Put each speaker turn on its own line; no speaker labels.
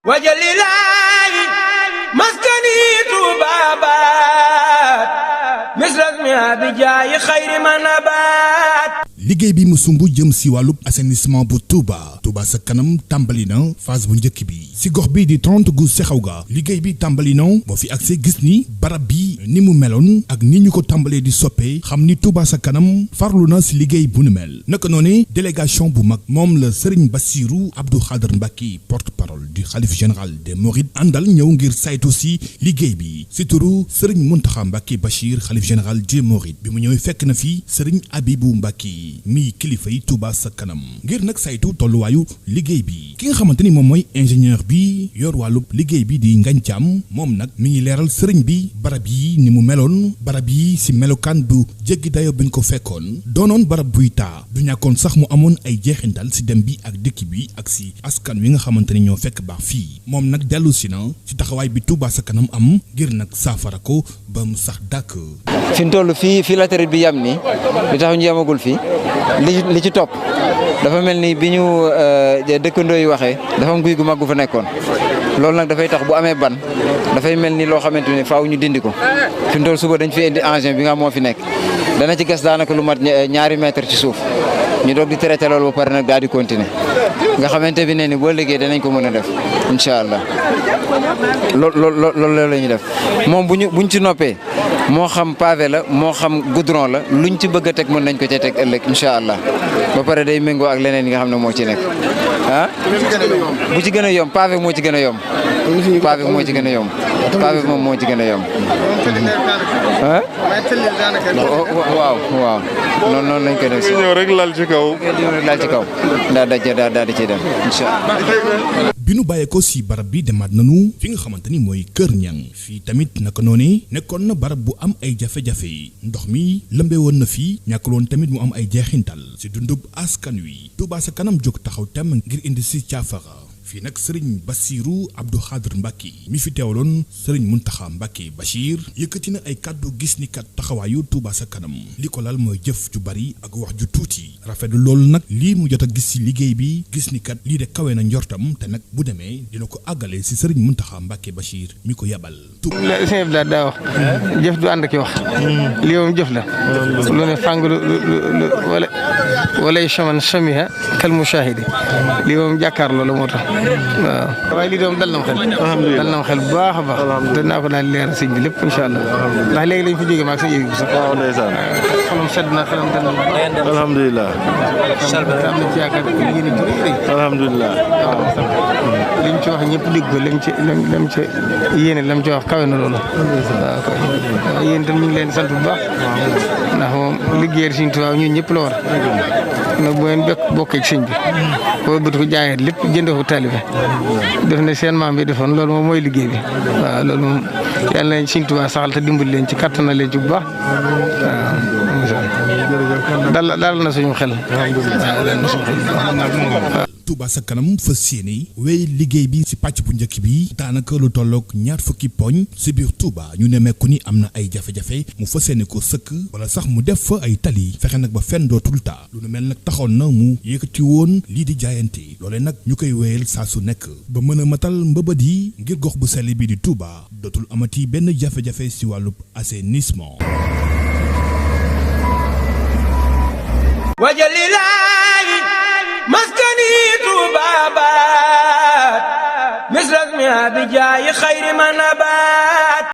wajalilaayi maskani tuubaabaat misrasmi abijaayi xayri manabaat.
liggéey bi mu sumb jëm si wàllub assainissement bu Touba sa kanam tàmbali na phase bu njëkk bi si gox bi di 30 gu sexaw ga liggéey bi tàmbali na boo fi accès gis ni barab bi ni mu meloon ak ni ñu ko tàmbalee di soppee xam ni Touba sa kanam farlu na si liggéey bu nu mel naka noonu délégation bu mag moom la Serigne Bassirou Abdou Khadr Mbacké porte-parole du khalife général des Mourides àndal ñëw ngir saytu si liggéey bi si turu Serigne Mountakha Mbacké Bachir khalife général des Mourides bi mu ñëwee fekk na fi Serigne Abibou Mbacké mi kilifa yi Touba sa kanam ngir nag saytu tolluwaayu liggéey bi ki nga xamante ni moom mooy ingénieur bi yor wàllub liggéey bi di Ngagne Thiam moom nag mi ngi leeral sëriñ bi barab yi ni mu meloon barab yi si melokaan bu jéggi dayo bi ñu ko fekkoon doonoon barab buy taa du ñàkkoon sax mu amoon ay jeexintal si dem bi ak dëkk bi ak si askan wi nga xamante ni ñoo fekk baax fii moom nag dellu si na si taxawaay bi Touba sa kanam am ngir nag saafara ko ba mu sax dàkk.
fi mu toll fii latérite bi yam ni li tax ñu yamagul fii li ci topp dafa mel ni bi ñu dëkkandoo yi waxee dafa am guy gu mag gu fa nekkoon loolu nag dafay tax bu amee ban dafay mel ni loo xamante ni faaw ñu dindi ko fi mu toll suba dañ fi indi engin bi nga moo fi nekk dana ci gas daanaka lu mat ñaari mètre ci suuf ñu doog di traité loolu ba pare nag daal di continuer nga xamante bi ne ni boo liggéey danañ ko mën a def incha allah loolu la ñuy def moom buñ ci noppee moo xam pavé la moo xam goudron la luñ ci bëgg a teg mën nañ ko ca teg ëllëg incha allah ba pare day méngoo ak leneen yi nga xam ne moo ci nekk ah bu ci gën a yomb pavé moo ci gën a yomb pavé moo ci gën a yomb pavé moom moo ci gën a yomb ah waaw noonu lañ koy def si
ñëw rek lal ci kaw
daal di ciy dem incha allah.
bi nu bàyyeekoo si barab bi demaat nanu fi nga xamante ni mooy Kër Ñang fii tamit naka noonu nekkoon na barab bu am ay jafe-jafe ndox mi lëmbee woon na fii ñàkkaloon tamit mu am ay jeexintal si dundub askan wi Touba sa kanam jóg taxaw tem ngir indi si caafara fii nag Serigne Bassirou Abdou Khadr Mbacké mi fi teewloon Serigne Mountakha Mbacké Bachir yëkkati na ay kàddu gis ni kat taxawaayu Touba sa kanam li ko lal mooy jëf ju bari ak wax ju tuuti rafetlu loolu nag lii mu jot a gis si liggéey bi gis ni kat lii de kawe na njortam te nag bu demee dina ko àggale si Serigne Mountakha Mbacké Bachir mi ko yabal.
sëñ bi daa wax jëf du ànd ki wax lii moom jëf la lu ne fàng lu wala chaman chamiha kal mushahidi lii moom jàkkaarloo la moo tax waaw waaye lii doom dal na ma xel dal na ma xel bu baax a baax te naa ko daal leeral sëñ bi lépp incha allah ndax léegi lañ fa jógee maag sa yëg bi sax
waaw ndeysaan
xelam sedd na xelam dal na
alhamdulilah
am na ci yaakaar yéen a jóge
alhamdulilah
li mu ci wax ñëpp dégg ko lam ci yéene lam ci wax kawe na loolu waaw yéen itam ñu ngi leen di sant bu baax ndax moom liggéeyal Sëñ Tuubaa ñun ñëpp la war nag bu ngeen bokkee ci sëñ bi boo bëgg ko jaayee lépp jëndee ko taalibe def ne seen maam bi defoon loolu moom mooy liggéey bi waaw loolu moom yàlla nañ Sëñ Tuubaa saxal te dimbali leen ci kattan na leen ci bu baax waaw dal na suñu xel waaw dal na suñu xel.
Touba sa kanam fas yéene wéy liggéey bi si pàcc bu njëkk bi daanaka lu tolloog 20 poñ si biir Touba ñu nemmeeku ni am na ay jafe-jafe mu fas yéene ko sëkk wala sax mu def fa ay tali fexe nag ba fenn dootul taa lu nu mel nag taxoon na mu yëkkati woon lii di jaayante loolee nag ñu koy wéyal saa su nekk ba mën a matal mbëbët yi ngir gox bu sell bi di Touba dootul amati benn jafe-jafe si wàllub assainissement.
wajalilaayi maskani tuubaabaat misrasmi abijaayi xayri manabaat.